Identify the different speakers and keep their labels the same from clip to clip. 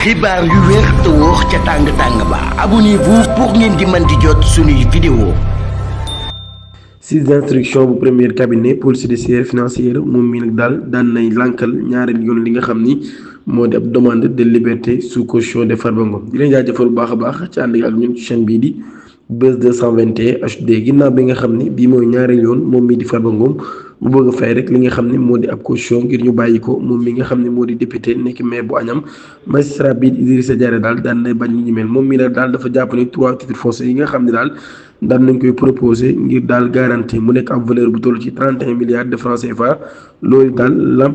Speaker 1: xibaar yu wér te wóor ca tàng-tàng ba abonnez-vous pour ngeen di mën di jot suñuy vidéo.
Speaker 2: Juge d'instruction bu premier cabinet police judiciaire financière moom mii nag daan nay lànkal ñaareel yoon li nga xam ni moo di ab demande de liberté sous caution de Farba Ngom di leen jaajëfal bu baax a baax ci ànd ak ñun ci chaîne bii di Buzz 221 HD ginnaaw bi nga xam ni bii mooy ñaareel yoon moom mii di Farba Ngom mu bëgg a fay rek li nga xam ne moo di ab caution ngir ñu bàyyi ko moom mi nga xam ne moo di député nekk maire bu Agnam magistrat bi Idrissa Diarra daan nay bañ li ñu mel moom mi nag dafa jàpp ni 3 titres fonciers yi nga xam ne daan nañ koy proposé ngir garantie mu nekk ab valeur bu toll ci 31 milliards de francs CFA loolu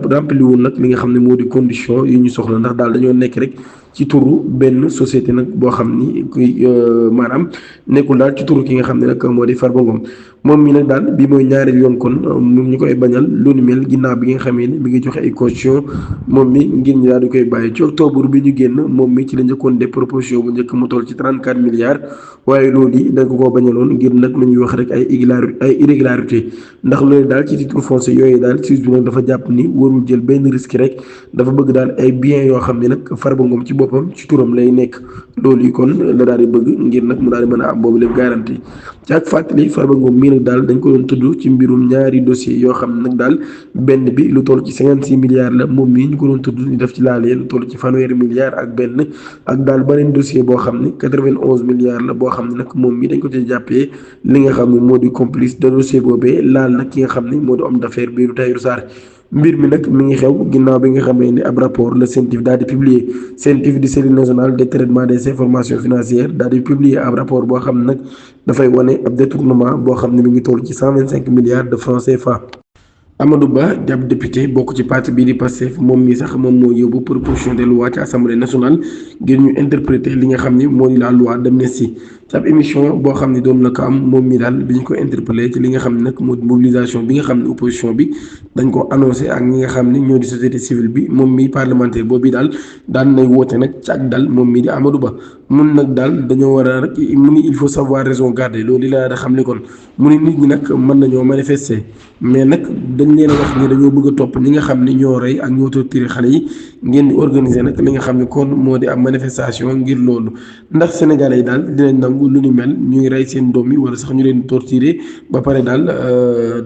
Speaker 2: rempli woon nag li nga xam ne moo di condition yi ñu soxla ndax dañoo nekk rek ci turu benn société nag boo xam ni kuy maanaam nekkul ci turu ki nga xam ne nag moo di Farba Ngom moom mi nag bi mooy ñaareel yoon kon moom ñu koy bañal lu ni mel ginnaaw bi nga xamee ni mi ngi joxe ay caution moom mi ngir ñu daal di koy bàyyi ci octobre bi ñu génn moom mi ci la njëkkoon de proposition bu njëkk mu toll ci 34 milliards waaye loolu yi dañ ko koo bañaloon ngir nag lu ñuy wax rek ay irrégularité ndax loolu ci titre foncier yooyu juge bi nag dafa jàpp ni warul jël benn risque rek dafa bëgg ay biens yoo xam ne nag Farba Ngom ci boppam ci turam lay nekk loolu yi kon la daal di bëgg ngir nag mu daal di mën a am boobu lépp garantie ci ak fàttali Farba Ngom mii nag dañ ko doon tudd ci mbirum ñaari dossier yoo xam ne nag benn bi lu toll ci 56 milliards la moom mii ñu ko doon tudd ñu def ci laalee lu toll ci fanweeri milliards ak benn ak beneen dossier boo xam ne 91 milliards la boo xam ne nag moom mii dañ ko ci jàppee li nga xam ne moo di complice de dossier boobee laal nag ki nga xam ne moo di homme d'affaires biiru Tahirou Sarr mbir mi nag mi ngi xew ginnaaw bi nga xamee ne ab rapport la CENTIF daal di publier CENTIF di cellule nationale de traitement des informations financières daal di publier ab rapport boo xam ne nag dafay wane ab détournement boo xam ne mi ngi toll ci 125 milliards de francs CFA. Amadou Ba di ab député bokk ci parti bii di Pastef moom mii sax moom moo yóbbu proposition de loi ci assemblée nationale ngir ñu interpréter li nga xam ni moo di la loi d'amnistie ci ab émission boo xam ne doon na ko am moom mi bi ñu ko interpellé ci li nga xam ne nag moo di mobilisation bi nga xam ne opposition bi dañ ko annoncé ak ñi nga xam ne ñoo di société civile bi moom mi parlementaire boobu daan nay woote nag ci ak dal moom mii di Amadou Ba mun nag dañoo war a rek mu ni il faut savoir raison garder loolu laa da xam ne kon mu ni nit ñi nag mën nañoo manifester mais nag dañ leen a wax ni dañoo bëgg a topp ñi nga xam ne ñoo rey ak ñoo torturé xale yi ngeen di organiser nag li nga xam ne kon moo di am manifestation ngir loolu ndax sénégalais yi dinañ nangu lu ni mel ñuy rey seen doom yi wala sax ñu leen torturé ba pare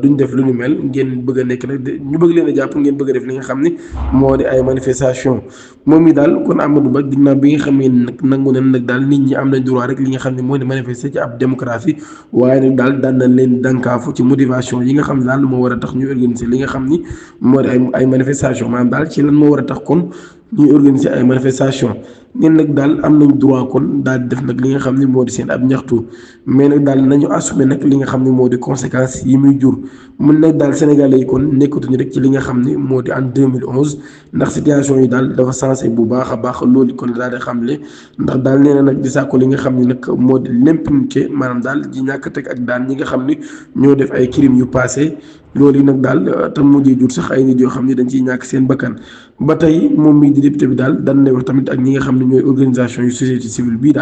Speaker 2: duñ def lu ni mel ngeen bëgg a nekk nag ñu bëgg leen a jàpp ngeen bëgg a def li nga xam ne moo di ay manifestation moom mi kon Amadou Ba ginnaaw bi nga xam ne nag nangu nañ nag nit ñi am nañ droit rek li nga xam ne moo di manifester ci ab démocratie waaye nag daan nañ leen dànkaafu ci motivation yi nga xam ne moo war a tax ñu organiser li nga xam ni moo di ay manifestation maanaam ci lan moo war a tax kon ñuy organiser ay manifestation ñun nag am nañ droit kon di def nag li nga xam ne moo di seen ab ñaxtu mais nag nañu assumer nag li nga xam ne moo di conséquences yi muy jur mun nag sénégalais yi kon nekkatuñu rek ci li nga xam ne moo di en 2011 ndax situation yi dafa sensé bu baax a baax loolu kon daal di xamle ndax nee na nag di sàkku li nga xam ne nag moo di l'impunité maanaam di ñàkk teg ak ñi nga xam ne ñoo def ay crimes yu passé loolu yi nag te mujjee jur sax ay nit yoo xam ne dañ ciy ñàkk seen bakkan ba tey moom mii di député bi daan lay wax tamit ak ñi nga xam ne ñooy organisation yu société civile bii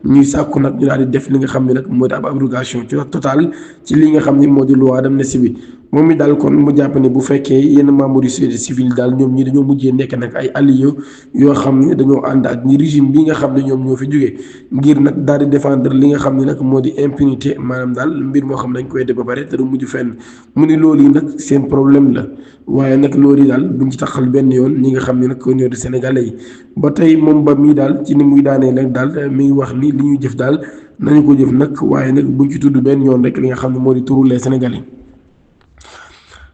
Speaker 2: ñuy sàkku nag ñu daal di def li nga xam ne nag moo di ab abrogation totale ci li nga xam ne moo di loi d'amnistie bi moom mi kon mu jàpp ne bu fekkee yenn membres yu société civile ñoom ñi dañoo mujjee nekk nag ay alliés yoo xam ne dañoo ànd ak ñi régime bi nga xam ne ñoom ñoo fi jógee ngir nag daal di défendre li nga xam ne nag moo di impunité maanaam mbir moo xam ne dañ koy def ba pare te du mujj fenn mu ni loolu yi nag seen problème la waaye nag loolu yi duñ ci taxal benn yoon ñi nga xam ne nag ñoo di sénégalais yi ba tey moom ba mii ci ni muy daanee nag mi ngi wax ni li ñuy jëf nañu ko jëf nag waaye nag buñ ci tudd benn yoon rek li nga xam ne moo di turu les sénégalais.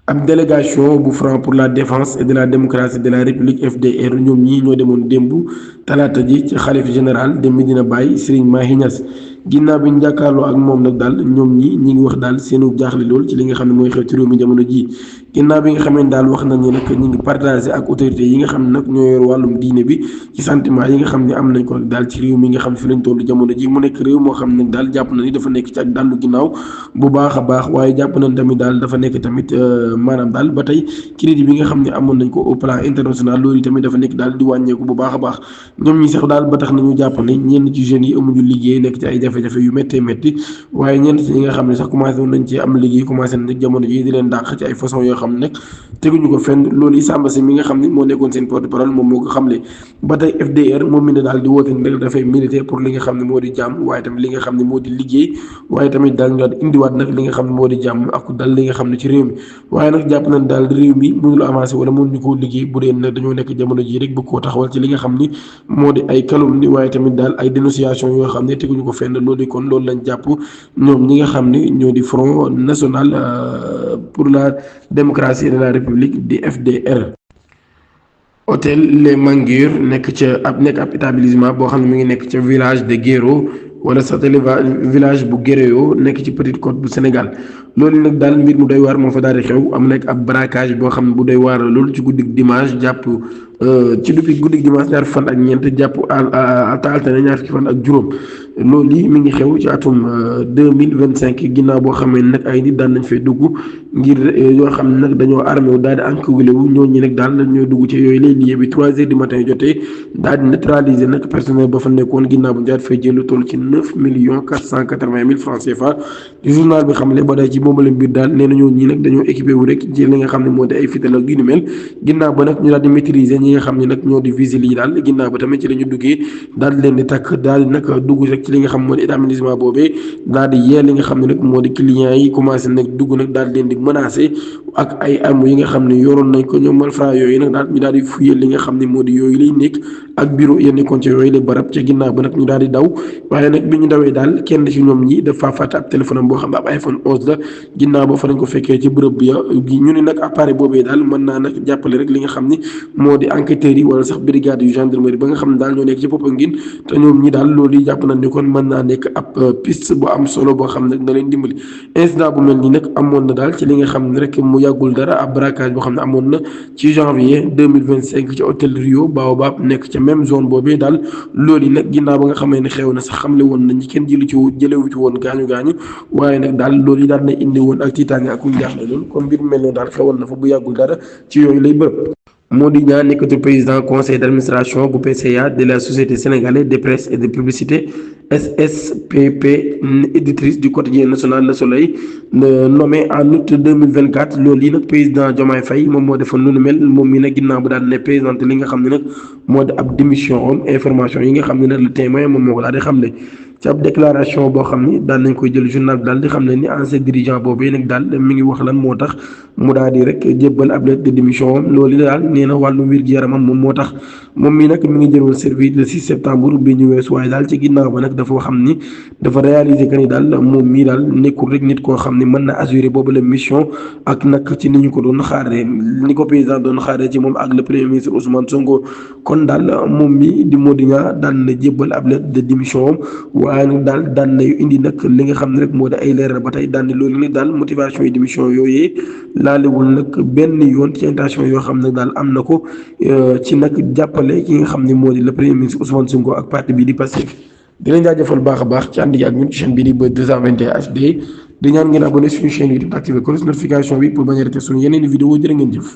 Speaker 2: ab délégation bu Front pour la défense et de la démocratie de la République FDR ñoom ñii ñoo demoon démb talaata ji ci xalif général de Medina Baye Serigne Mahi Niass ginnaaw bi ñu jàkkaarloo ak moom nag ñoom ñi ngi wax seenu jaaxle lool ci li nga xam ne mooy xew ci réew mi jamono ji ginnaaw bi nga xam ne wax nañ ne nag ñu ngi partagé ak autorités yi nga xam ne nag ñoo yor wàllum diine bi ci sentiment yi nga xam ne am nañ ko ci réew mi nga xam ne fi lañ toll jamono ji mu nekk réew moo xam ne nag jàpp na ni dafa nekk ci ak dallu ginnaaw bu baax a baax waaye jàpp nañ tamit dafa nekk tamit maanaam ba tey crédit bi nga xam ne amoon nañ ko au plan international loolu tamit dafa nekk di wàññeeku bu baax a baax ñoom ñi sax ba tax nañu jàpp ne ñenn ci jeunes yi amuñu liggéey nekk ci ay jafe-jafe yu métti waaye ñenn ci ñi nga xam ne sax commencé nañ ci am liggéey commencé nañ jamono ji di leen dàq ci ay façon yoo xam ne nag teguñu ko fenn loolu yi Samba Si mi nga xam ne moo nekkoon seen porte-parole moom moo ko xamle ba tey FDR moom mi ne daal di woote ni rek dafay militer pour li nga xam ne moo di jàmm waaye tamit li nga xam ne moo di liggéey waaye tamit daal ñu daal di indiwaat nag li nga xam ne moo di jàmm ak dal li nga xam ne ci réew mi waaye nag jàpp nañ daal réew mi mënul avancer wala mënuñu koo liggéey bu dee nag dañoo nekk jamono ji rek bëgg koo taxawal ci li nga xam ni moo di ay calomnie waaye tamit daal ay dénonciation yoo xam ne teguñu ko fenn loolu kon loolu lañ jàpp ñoom ñi nga xam ne ñoo di Front National pour la démocratie et de la République di FDR. hôtel Les Manguiers nekk ab établissement boo xam ne mi ngi nekk ca village de Guéro wala sax village bu Guéréo nekk ci Petite Côte bu Sénégal loolu nag daal mbir mu doy waar moo fa daal di xew am nekk ab braquage boo xam ne bu doy waar loolu ci guddig dimanche jàpp ci depuis guddig dimanche ñaar fan ak ñeent jàpp altine ñaar fukki fan ak juróom loolu yi mi ngi xew ci atum 2025 ginnaaw boo xamee nag ay nit daan nañ fay dugg ngir yoo xam ne nag dañoo armé wu daal di encagoulé wu ñooñu nag daal ñooy dugg ci yooyu lay liggéey bi 3 heures du matin jotee daal di neutraliser nag personnel ba fa nekkoon ginnaaw bu ñu fay jël lu toll ci 9,480,000 francs CFA journal bi xamle ba day ci moom la mbir daal nee na ñooñu nag dañoo équipé wu rek ci li nga xam ne moo di ay fital ak yu ni mel ginnaaw ba nag ñu daal di maîtriser ñi nga xam ne nag ñoo di vigiles yi daal ginnaaw ba tamit ci la ñu duggee daal di leen di takk daal di nag dugg rek ci li nga xam moo di établissement boobee daal di yee li nga xam ne nag moo di clients yi commencé nag dugg nag daal di leen di menacé ak ay armes yi nga xam ne yoroon nañ ko ñoom malfrats yooyu nag daal ñu daal di fuyee li nga xam ne moo di yooyu lay nekk ak bureau ya nekkoon ci yooyu lay barab ca ginnaaw ba nag ñu daal di daw waaye nag bi ñu dawee daal kenn ci ñoom ñi dafa fàtte ab téléphone am boo xam ne ab iPhone 11 la ginnaaw ba fa lañ ko fekkee ci bërëb bi ñu ne nag appareil boobee daal mën naa nag jàppale rek li nga xam ne moo di enquêteurs yi wala sax brigade yu gendarmerie ba nga xam ne daal ñoo nekk ci Popenguine te ñoom ñi daal loolu yi jàpp nañ ni kon mën naa nekk ab piste bu am solo boo xam ne na leen dimbali incident bu mel nii nag amoon na daal ci li nga xam ne rek mu yàggul dara ab braquage boo xam ne amoon na ci janvier 2025 ci hôtel Rio Baobab nekk ca même zone boobee daal loolu yi nag ginnaaw ba nga xamee ne xew na sax xamle woon nañ kenn jëlewu ci woon gaañu waaye nag daal loolu yi daal na indi woon ak tiitaange ak uñ jaaxle loolu kon mbir mel noonu daal xewoon na fa bu yàggul dara ci yooyu lay bërëb Mody Niang nekkatul président conseil d'administration bu PCA de la société sénégalaise de presse et de publicité SSPP éditrice du quotidien national Le Soleil nommé en août 2024 loolu yi nag président Diomaye Faye moom moo defoon lu nu mel moom mi nag ginnaaw bu daal ne présenté li nga xam ne nag moo di ab démission am information yi nga xam ne nag le témoin moom moo ko daal di xamle ci ab déclaration boo xam ni daal nañ koy jël journal bi daal di xam ne ni ancien dirigeant boobee nag daal mi ngi wax lan moo tax mu daal di rek jébbal ab lettre de démission am loolu daal nee na wàllu wér-gu-yaramam moom moo tax moom mi nag mi ngi jëloon service le 6 septembre bi ñu weesu waaye daal ci ginnaaw ba nag dafa xam ni dafa réaliser que ni daal moom mii daal nekkul rek nit koo xam ni mën na assurer boobu la mission ak nag ci ni ñu ko doon xaaree ni ko président doon xaaree ci moom ak le premier ministre Ousmane Sonko kon daal moom mi di Mody Niang daan na jébbal ab lettre de démission am waaye nag daal daan na indi nag li nga xam ne rek moo di ay leeral ba tey daan ni loolu nag daal motivation yi démission yooyee laalewul nag benn yoon ci intention yoo xam ne daal am na ko ci nag jàppale ki nga xam ne moo di le premier ministre Ousmane Sonko ak parti bii di Pastef di leen jaajëfal baax a baax ci ànd gi ak ñun ci chaîne bii di Buzz 221 HD di ñaan ngeen abonné suñu chaîne YouTube activé cloche notification bi pour bañ a rater suñu yeneen vidéo jërë ngeen jëf